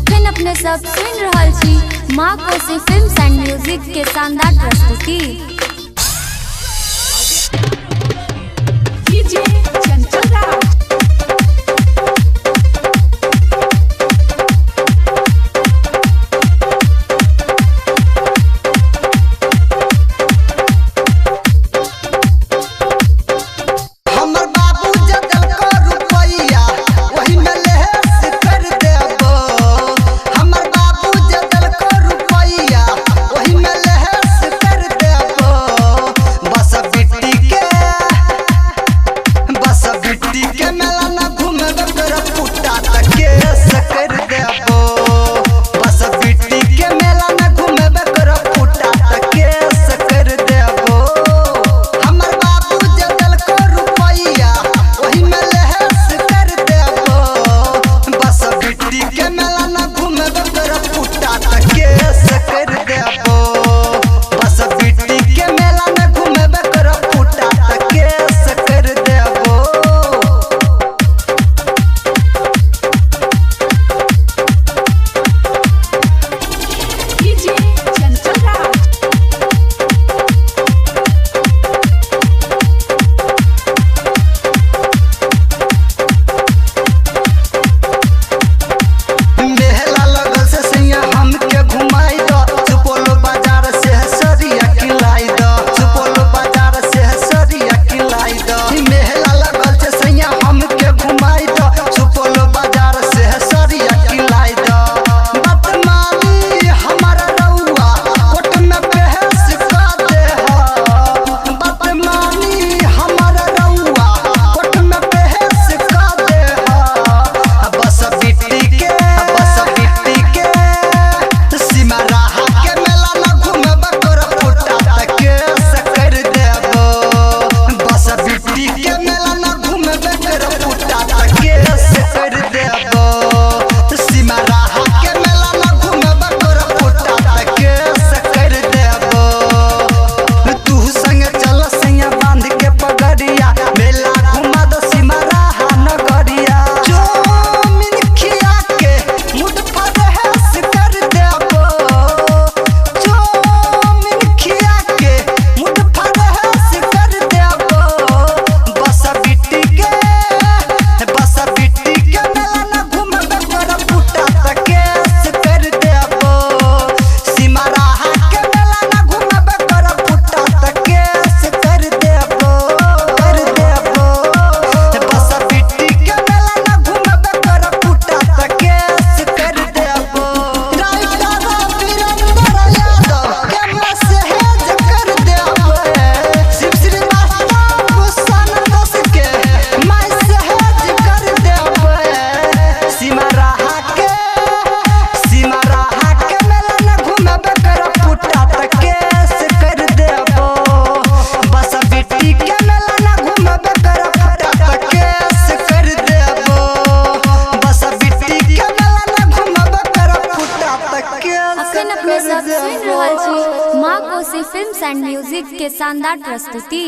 अखन अपने सब सुनि रहल छी माँ कोसी फिल्म्स एंड म्यूजिक के शानदार प्रस्तुति। डीजे चंचल राज। हमर बाबू जदल को रुपैया वही में लेहस कर देबो। हमर बाबू जदल को रुपैया वही में लेहस कर देबो। बस बिट्टी के, बस बिट्टी के मेला न घूमब कर पुट्टा त केस कर देबो। बस बिट्टी के मेला न घूमब कर पुट्टा त केस कर देबो। हमर बाबू जदल को रुपैया वही में लेहस कर देबो। बस बिट्टी के मेला न घूमब कर पुट्टा त केस कर देबो। बस बिट्टी के मेला न घूमब कर पुट्टा त केस कर देबो। डीजे चंचल राज। मेहला लगल से सैया हमके घुमाई द, सुपौल बाजार से सरिया खिलाई द, सुपौल बाजार से सरिया खिलाई द। मेहला लगल से सैया हमके घुमाई द, सुपौल बाजार से सरिया खिलाई द। बदमानी हमारा रउआ कोट में बहस कर दे ह। बदमानी हमारा रउआ कोट में बहस कर दे ह। बस बिट्टी के, बस बिट्टी के सीमा राहा के मेला न घूमब कर पुट्टा त केस कर देबो। बस बिट्टी के मेला न घूमब कर पुट्टा त केस कर देबो। सीमा राहा के मेला न घूमब कर पुट्टा त केस कर देबो। तू संग चल सैया बांध के पगड़िया, मेला घुमा दो सीमा राहा नगरिया। चौमिन खिया के मुठ फरहस कर देबो। चौमिन खिया के मुठ फरहस कर देबो। बस बिट्टी के, बस बिट्टी के मेला न घुमब कर पुट्टा त केस कर देबो। सीमा राहा के मेला न घुमब कर पुट्टा त केस कर देबो, कर देबो। बस बिट्टी के मेला न घुमब कर पुट्टा त केस कर देबो। राइटर वीरेंद्र यादव के मैसेज कर देबो। शिव श्रीवास्तव संतोष के मैसेज कर देबो। सीमा राहा के, सीमा राहा के मेला न घुमब कर पुट्टा त केस कर देबो। बस बिट्टी के मेला न घुमब कर पुट्टा त केस कर देबो। बस बिट्टी के मेला न घुमब कर पुट्टा त केस अखन अपने कर सब सुनि देबो। रहल छी माँ कोसी फिल्म्स एंड म्यूजिक के शानदार प्रस्तुति।